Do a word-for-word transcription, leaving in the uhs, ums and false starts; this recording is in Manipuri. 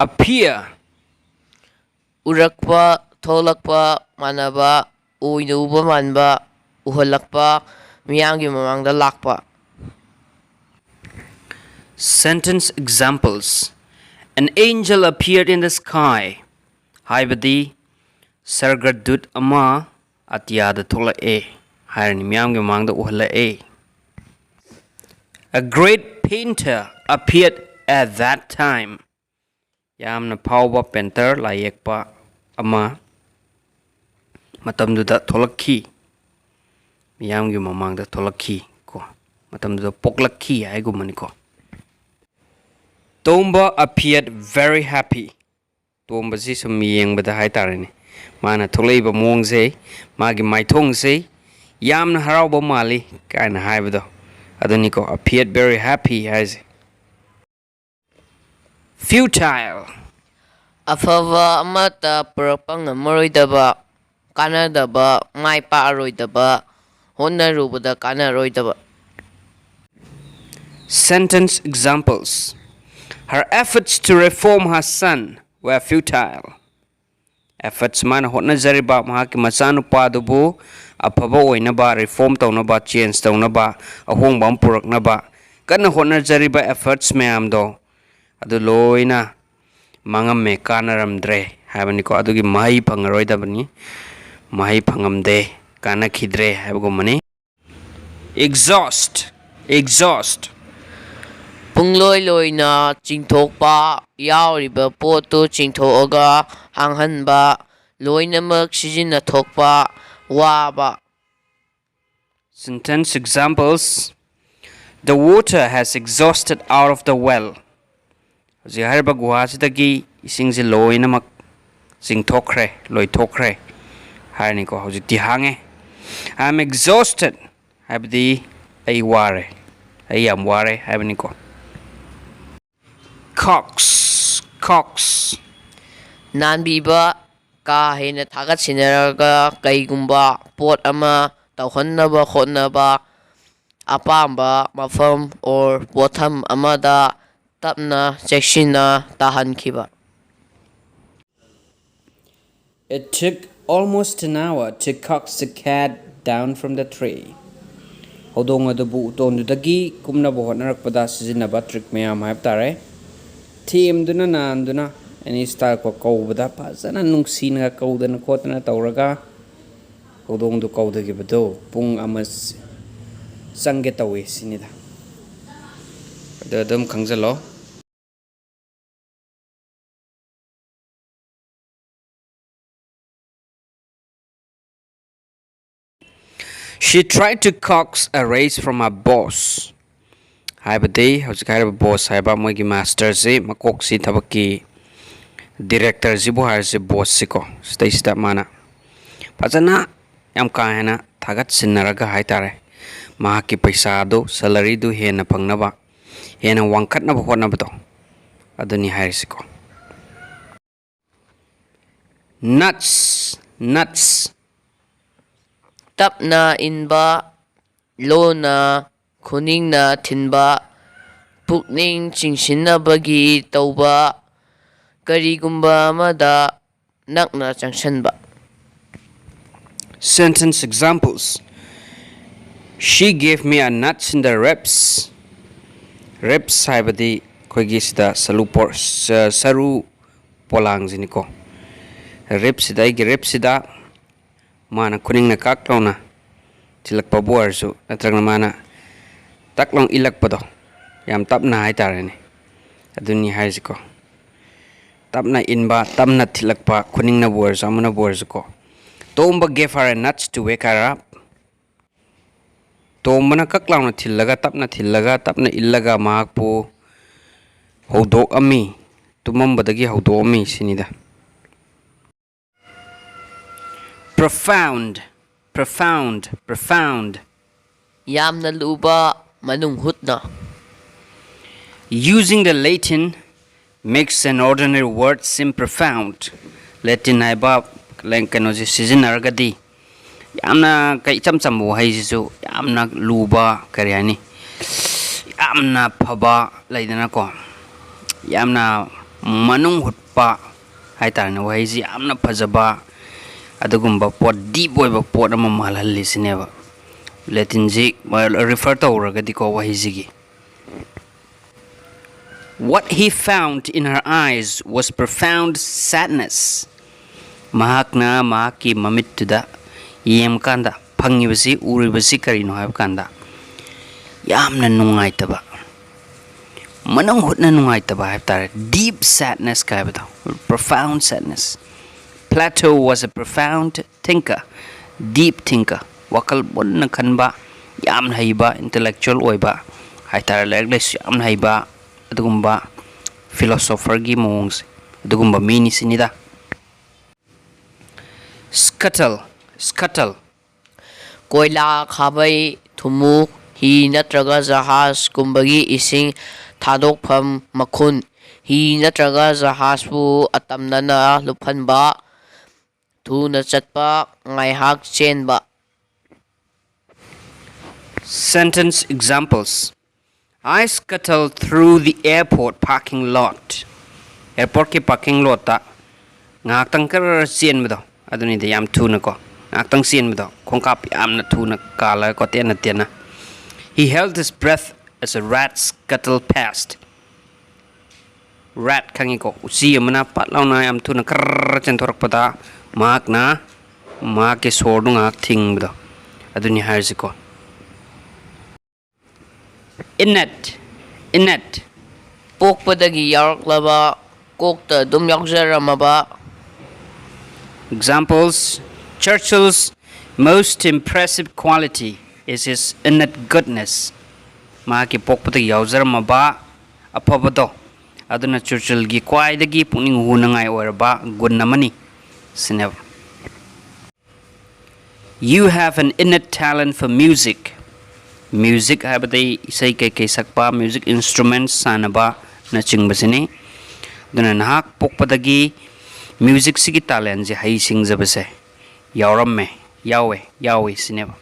Appear. ꯎꯔꯛꯄ, ꯊꯣꯛꯂꯛꯄ, ꯃꯥꯟꯅꯕ, ꯑꯣꯏꯅ ꯎꯕ ꯃꯥꯟꯕ, ꯎꯍꯜꯂꯛꯄ, ꯃꯤꯌꯥꯝꯒꯤ ꯃꯃꯥꯡꯗ ꯂꯥꯛꯄ꯫ Sentence examples. An angel appeared in the sky. ꯍꯥꯏꯕꯗꯤ ꯁꯔꯒꯗꯨꯠ ꯑꯃ ꯑꯇꯤꯌꯥꯗ ꯊꯣꯛꯂꯛꯑꯦ ꯍꯥꯏꯔꯅꯤ, ꯃꯤꯌꯥꯝꯒꯤ ꯃꯃꯥꯡꯗ ꯎꯍꯜꯂꯛꯑꯦ꯫ A great painter appeared at that time. ꯌꯥꯝꯅ ꯐꯥꯎꯕ painter, ꯂꯥꯏ ꯌꯦꯛꯄ ꯑꯃ ꯃꯇꯝꯗꯨꯗ ꯊꯣꯛꯂꯛꯈꯤ, ꯃꯤꯌꯥꯝꯒꯤ ꯃꯃꯥꯡꯗ ꯊꯣꯛꯂꯛꯈꯤ ꯀꯣ, ꯃꯇꯝꯗꯨꯗ ꯄꯣꯛꯂꯛꯈꯤ ꯍꯥꯏꯒꯨꯝꯕꯅꯤꯀꯣ꯫ Tomba appeared very happy. ꯇꯣꯝꯕꯁꯤ ꯁꯨꯝ ꯌꯦꯡꯕꯗ ꯍꯥꯏꯇꯥꯔꯦꯅꯦ, ꯃꯥꯅ ꯊꯣꯛꯂꯛꯏꯕ ꯃꯑꯣꯡꯁꯦ, ꯃꯥꯒꯤ ꯃꯥꯏꯊꯣꯡꯁꯦ ꯌꯥꯝꯅ ꯍꯔꯥꯎꯕ ꯃꯥꯜꯂꯤ ꯀꯥꯏꯅ ꯍꯥꯏꯕꯗꯣ ꯑꯗꯨꯅꯤꯀꯣ, appeared very happy ꯍꯥꯏꯁꯦ꯫ Futile. ꯑꯐꯕ ꯑꯃꯠꯇ ꯄꯨꯔꯛꯄ ꯉꯝꯃꯔꯣꯏꯗꯕ, ꯀꯥꯟꯅꯗꯕ, ꯃꯥꯏ ꯄꯥꯛꯑꯔꯣꯏꯗꯕ, ꯍꯣꯠꯅꯔꯨꯕꯗ ꯀꯥꯟꯅꯔꯣꯏꯗꯕ꯫ Sentence examples. Her efforts to reform her son were futile. Efforts, ꯃꯥꯅ ꯍꯣꯠꯅꯖꯔꯤꯕ ꯃꯍꯥꯛꯀꯤ ꯃꯆꯥꯅꯨꯄꯥꯗꯨꯕꯨ ꯑꯐꯕ ꯑꯣꯏꯅꯕ, reform ꯇꯧꯅꯕ, change ꯇꯧꯅꯕ, ꯑꯍꯣꯡꯕ ꯑꯃ ꯄꯨꯔꯛꯅꯕ ꯀꯟꯅ ꯍꯣꯠꯅꯖꯔꯤꯕ efforts ꯃꯌꯥꯝꯗꯣ ꯑꯗꯨ ꯂꯣꯏꯅ ꯃꯥꯡꯉꯝꯃꯦ, ꯀꯥꯟꯅꯔꯝꯗ꯭ꯔꯦ ꯍꯥꯏꯕꯅꯤꯀꯣ꯫ ꯑꯗꯨꯒꯤ ꯃꯍꯩ ꯐꯪꯉꯔꯣꯏꯗꯕꯅꯤ, ꯃꯍꯩ ꯐꯪꯉꯝꯗꯦ, ꯀꯥꯟꯅꯈꯤꯗ꯭ꯔꯦ ꯍꯥꯏꯕꯒꯨꯝꯕꯅꯤ꯫ Exhaust. Exhaust. ꯄꯨꯡꯂꯣꯏ ꯂꯣꯏꯅ ꯆꯤꯡꯊꯣꯛꯄ, ꯌꯥꯎꯔꯤꯕ ꯄꯣꯠꯇꯨ ꯆꯤꯡꯊꯣꯛꯑꯒ ꯍꯥꯡꯍꯟꯕ, ꯂꯣꯏꯅꯃꯛ ꯁꯤꯖꯤꯟꯅꯊꯣꯛꯄ, ꯋꯥꯕ꯫ Sentence examples. The water has exhausted out of the well. ꯍꯧꯖꯤꯛ ꯍꯥꯏꯔꯤꯕ ꯒꯨꯍꯥꯁꯤꯗꯒꯤ ꯏꯁꯤꯡꯁꯦ ꯂꯣꯏꯅꯃꯛ ꯆꯤꯡꯊꯣꯛꯈ꯭ꯔꯦ, ꯂꯣꯏꯊꯣꯛꯈ꯭ꯔꯦ ꯍꯥꯏꯔꯅꯤꯀꯣ꯫ ꯍꯧꯖꯤꯛꯇꯤ ꯍꯥꯡꯉꯦ꯫ I am exhausted ꯍꯥꯏꯕꯗꯤ ꯑꯩ ꯋꯥꯔꯦ, ꯑꯩ ꯌꯥꯝ ꯋꯥꯔꯦ ꯍꯥꯏꯕꯅꯤꯀꯣ꯫ Coax. Coax. ꯅꯥꯟꯕꯤꯕ, ꯀꯥ ꯍꯦꯟꯅ ꯊꯥꯒꯠꯁꯤꯟꯅꯔꯒ ꯀꯩꯒꯨꯝꯕ ꯄꯣꯠ ꯑꯃ ꯇꯧꯍꯟꯅꯕ ꯍꯣꯠꯅꯕ, ꯑꯄꯥꯝꯕ ꯃꯐꯝ or ꯄꯣꯠꯊꯝ ꯑꯃꯗ ꯇꯞꯅ ꯆꯦꯛꯁꯤꯟꯅ ꯇꯥꯍꯟꯈꯤꯕ꯫ It took almost an hour to coax the cat down from the tree. ꯍꯧꯗꯣꯡ ꯑꯗꯨꯕꯨ ꯎꯇꯣꯟꯗꯨꯗꯒꯤ ꯀꯨꯝꯅꯕ ꯍꯣꯠꯅꯔꯛꯄꯗ ꯁꯤꯖꯤꯟꯅꯕ ꯇ꯭ꯔꯤꯛ ꯃꯌꯥꯝ ꯍꯥꯏꯕ ꯇꯥꯔꯦ꯫ ꯊꯦꯝꯗꯨꯅ ꯅꯥꯟꯗꯨꯅ ꯑꯦꯅꯤ ꯁ꯭ꯇꯥꯏꯜꯀꯣ ꯀꯧꯕꯗ ꯐꯖꯅ ꯅꯨꯡꯁꯤꯅꯒ ꯀꯧꯗꯅ ꯈꯣꯠꯇꯅ ꯇꯧꯔꯒ ꯍꯧꯗꯣꯡꯗꯨ ꯀꯧꯗꯈꯤꯕꯗꯨ ꯄꯨꯡ ꯑꯃ ꯆꯪꯒꯦ ꯇꯧꯏ ꯁꯤꯅꯤꯗ꯫ ꯑꯗꯨ ꯑꯗꯨꯝ ꯈꯪꯖꯜꯂꯣ꯫ She tried to coax a raise from her boss. ꯍꯥꯏꯕꯗꯤ ꯍꯧꯖꯤꯛ ꯍꯥꯏꯔꯤꯕ ꯕꯣꯁ ꯍꯥꯏꯕ ꯃꯣꯏꯒꯤ ꯃꯥꯁꯇꯔꯁꯤ, ꯃꯀꯣꯛꯁꯤ, ꯊꯕꯛꯀꯤ ꯗꯤꯔꯦꯛꯇꯔꯁꯤꯕꯨ ꯍꯥꯏꯔꯁꯤ, ꯕꯣꯁꯁꯤꯀꯣ, ꯁꯤꯗꯩꯁꯤꯗ ꯃꯥꯅ ꯐꯖꯅ ꯌꯥꯝ ꯀꯥ ꯍꯦꯟꯅ ꯊꯥꯒꯠꯁꯤꯟꯅꯔꯒ ꯍꯥꯏ ꯇꯥꯔꯦ, ꯃꯍꯥꯛꯀꯤ ꯄꯩꯁꯥꯗꯨ, ꯁꯦꯂꯔꯤꯗꯨ ꯍꯦꯟꯅ ꯐꯪꯅꯕ, ꯍꯦꯟꯅ ꯋꯥꯡꯈꯠꯅꯕ ꯍꯣꯠꯅꯕꯗꯣ, ꯑꯗꯨꯅꯤ ꯍꯥꯏꯔꯤꯁꯤꯀꯣ꯫ Nudge, nudge. ꯇꯞꯅ ꯏꯟꯕ, ꯂꯣꯟꯅ, ꯈꯨꯅꯤꯡꯅ ꯊꯤꯟꯕ, ꯄꯨꯛꯅꯤꯡ ꯆꯤꯡꯁꯤꯟꯅꯕꯒꯤ ꯇꯧꯕ, ꯀꯔꯤꯒꯨꯝꯕ ꯑꯃꯗ ꯅꯛꯅ ꯆꯪꯁꯤꯟꯕ꯫ Sentence examples. She gave me a nudge in the ribs. Ribs ꯍꯥꯏꯕꯗꯤ ꯑꯩꯈꯣꯏꯒꯤ ꯁꯤꯗ ꯁꯔꯨ ꯄꯣ-, ꯁ-, ꯁꯔꯨ ꯄꯣꯂꯥꯡꯁꯤꯅꯤꯀꯣ꯫ ꯔꯤꯞꯁꯤꯗ, ꯑꯩꯒꯤ ꯔꯤꯞꯁꯤꯗ ꯃꯥꯅ ꯈꯨꯅꯤꯡꯅ ꯀꯛ ꯂꯥꯎꯅ ꯊꯤꯜꯂꯛꯄꯕꯨ ꯑꯣꯏꯔꯁꯨ, ꯅꯠꯇ꯭ꯔꯒꯅ ꯃꯥꯅ ꯇꯛ ꯂꯥꯎꯅ ꯏꯜꯂꯛꯄꯗꯣ, ꯌꯥꯝ ꯇꯞꯅ ꯍꯥꯏꯇꯥꯔꯦꯅꯦ, ꯑꯗꯨꯅꯤ ꯍꯥꯏꯔꯤꯁꯤꯀꯣ꯫ ꯇꯞꯅ ꯏꯟꯕ, ꯇꯞꯅ ꯊꯤꯜꯂꯛꯄ, ꯈꯨꯅꯤꯡꯅꯕꯨ ꯑꯣꯏꯔꯁꯨ, ꯑꯃꯅꯕꯨ ꯑꯣꯏꯔꯁꯨꯀꯣ꯫ Tomba gave her a nudge to wake her up. ꯇꯣꯝꯕꯅ ꯀꯛ ꯂꯥꯎꯅ ꯊꯤꯜꯂꯒ, ꯇꯞꯅ ꯊꯤꯜꯂꯒ, ꯇꯞꯅ ꯏꯜꯂꯒ ꯃꯍꯥꯛꯄꯨ ꯍꯧꯗꯣꯛꯑꯝꯃꯤ, ꯇꯨꯝꯃꯝꯕꯗꯒꯤ ꯍꯧꯗꯣꯛꯑꯝꯃꯤ ꯁꯤꯅꯤꯗ꯫ Profound, profound, profound. ꯌꯥꯝꯅ ꯂꯨꯕ, ꯃꯅꯨꯡ ꯍꯨꯠꯅ꯫ Using the Latin makes an ordinary word seem profound. Latin ꯍꯥꯏꯕ ꯂꯦꯡ-, ꯀꯩꯅꯣꯁꯦ ꯁꯤꯖꯤꯟꯅꯔꯒꯗꯤ ꯌꯥꯝꯅ ꯀꯩ-, ꯏꯆꯝ ꯆꯝꯕ ꯋꯥꯍꯩꯁꯤꯁꯨ ꯌꯥꯝꯅ ꯂꯨꯕ, ꯀꯔꯤ ꯍꯥꯏꯅꯤ, ꯌꯥꯝꯅ ꯐꯕ ꯂꯩꯗꯅꯀꯣ꯫ ꯌꯥꯝꯅ ꯃꯅꯨꯡ ꯍꯨꯠꯄ ꯍꯥꯏꯇꯥꯔꯦꯅꯦ꯫ ꯋꯥꯍꯩꯁꯤ ꯌꯥꯝꯅ ꯐꯖꯕ, ꯑꯗꯨꯒꯨꯝꯕ ꯄꯣꯠ, ꯗꯤꯞ ꯑꯣꯏꯕ ꯄꯣꯠ ꯑꯃ ꯃꯥꯜꯍꯜꯂꯤꯁꯤꯅꯦꯕ꯫ ꯂꯦꯇꯤꯟꯁꯤ refer ꯇꯧꯔꯒꯗꯤꯀꯣ, ꯋꯥꯍꯩꯁꯤꯒꯤ, "What he found in her eyes was profound sadness." ꯃꯍꯥꯛꯅ ꯃꯍꯥꯛꯀꯤ ꯃꯃꯤꯠꯇꯨꯗ ꯌꯦꯡꯕꯀꯥꯟꯗ ꯐꯪꯉꯤꯕꯁꯤ, ꯎꯔꯤꯕꯁꯤ ꯀꯔꯤꯅꯣ ꯍꯥꯏꯕ ꯀꯥꯟꯗ, ꯌꯥꯝꯅ ꯅꯨꯡꯉꯥꯏꯇꯕ, ꯃꯅꯨꯡ ꯍꯨꯠꯅ ꯅꯨꯡꯉꯥꯏꯇꯕ ꯍꯥꯏꯕ ꯇꯥꯔꯦ, deep sadness ꯀꯥꯏꯕꯗꯣ, profound sadness. Plato was a profound thinker, deep thinker, ꯋꯥꯈꯜ ꯃꯨꯟꯅ ꯈꯟꯕ, ꯌꯥꯝꯅ ꯍꯩꯕ, ꯏꯟꯇꯦꯂꯦꯛꯆꯨꯋꯦꯜ ꯑꯣꯏꯕ ꯍꯥꯏꯇꯥꯔꯦ, ꯂꯥꯏꯔꯤꯛ ꯂꯥꯏꯁꯨ ꯌꯥꯝꯅ ꯍꯩꯕ, ꯑꯗꯨꯒꯨꯝꯕ ꯐꯤꯂꯣꯁꯣꯐꯔꯒꯤ ꯃꯑꯣꯡꯁꯦ, ꯑꯗꯨꯒꯨꯝꯕ ꯃꯤꯅꯤ ꯁꯤꯅꯤꯗ꯫ Scuttle, scuttle. ꯀꯣꯏꯂꯥ, ꯈꯥꯕꯩ, ꯊꯨꯝꯃꯣꯛ, ꯍꯤ ꯅꯠꯇ꯭ꯔꯒ ꯖꯍꯥꯖꯀꯨꯝꯕꯒꯤ ꯏꯁꯤꯡ ꯊꯥꯗꯣꯛꯐꯝ ꯃꯈꯨꯟ꯫ ꯍꯤ ꯅꯠꯇ꯭ꯔꯒ ꯖꯍꯥꯖꯄꯨ ꯑꯇꯝꯅꯅ ꯂꯨꯞꯍꯟꯕ, ꯊꯨꯅ ꯆꯠꯄ, ꯉꯥꯏꯍꯥꯛ ꯆꯦꯟꯕ꯫ Sentence examples. I scuttle through the airport parking lot. ꯑꯦꯌꯔꯄꯣꯔꯠꯀꯤ ꯄꯥꯔꯀꯤꯡ ꯂꯣꯠꯇ ꯉꯥꯏꯍꯥꯛꯇꯪ ꯈꯔ ꯆꯦꯟꯕꯗꯣ, ꯑꯗꯨꯅꯤꯗ, ꯌꯥꯝ ꯊꯨꯅꯀꯣ, ꯉꯥꯏꯍꯥꯛꯇꯪ ꯆꯦꯟꯕꯗꯣ, ꯈꯣꯡꯀꯥꯞ ꯌꯥꯝꯅ ꯊꯨꯅ ꯀꯥꯜꯂꯒꯀꯣ, ꯇꯦꯟꯅ ꯇꯦꯟꯅ꯫ He held his breath as a rat scuttle past. Rat ꯈꯪꯉꯤꯀꯣ, ꯎꯆꯤ ꯑꯃꯅ ꯄꯠ ꯂꯥꯎꯅ ꯌꯥꯝ ꯊꯨꯅ ꯀꯔ ꯆꯦꯟꯊꯣꯔꯛꯄꯗ ꯃꯍꯥꯛꯅ ꯃꯍꯥꯛꯀꯤ ꯁꯣꯔꯗꯨ ꯉꯥꯏꯍꯥꯛ ꯊꯤꯡꯕꯗꯣ, ꯑꯗꯨꯅꯤ ꯍꯥꯏꯔꯤꯁꯤꯀꯣ꯫ Innate, innate. ꯄꯣꯛꯄꯗꯒꯤ ꯌꯥꯎꯔꯛꯂꯕ, ꯀꯣꯛꯇ ꯑꯗꯨꯝ ꯌꯥꯎꯖꯔꯝꯃꯕ꯫ Examples, Churchill's most impressive quality is his innate goodness. ꯃꯍꯥꯛꯀꯤ ꯄꯣꯛꯄꯗꯒꯤ ꯌꯥꯎꯖꯔꯝꯃꯕ ꯑꯐꯕꯗꯣ, ꯑꯗꯨꯅ ꯆꯔꯆꯤꯜꯒꯤ ꯈ꯭ꯋꯥꯏꯗꯒꯤ ꯄꯨꯛꯅꯤꯡ ꯍꯨꯅꯉꯥꯏ ꯑꯣꯏꯔꯕ ꯒꯨꯟ ꯑꯃꯅꯤ ꯁꯤꯅꯦꯕ꯫ You have an innate talent for music. Music ꯍꯥꯏꯕꯗꯤ ꯏꯁꯩ ꯀꯩꯀꯩ ꯁꯛꯄ, ꯃ꯭ꯌꯨꯖꯤꯛ ꯏꯟꯁꯇ꯭ꯔꯨꯃꯦꯟ ꯁꯥꯟꯅꯕꯅꯆꯤꯡꯕꯁꯤꯅꯤ꯫ ꯑꯗꯨꯅ ꯅꯍꯥꯛ ꯄꯣꯛꯄꯗꯒꯤ ꯃ꯭ꯌꯨꯖꯤꯛꯁꯤꯒꯤ ꯇꯦꯂꯦꯟꯁꯦ, ꯍꯩ ꯁꯤꯡꯖꯕꯁꯦ ꯌꯥꯎꯔꯝꯃꯦ, ꯌꯥꯎꯋꯦ, ꯌꯥꯎꯏ ꯁꯤꯅꯦꯕ꯫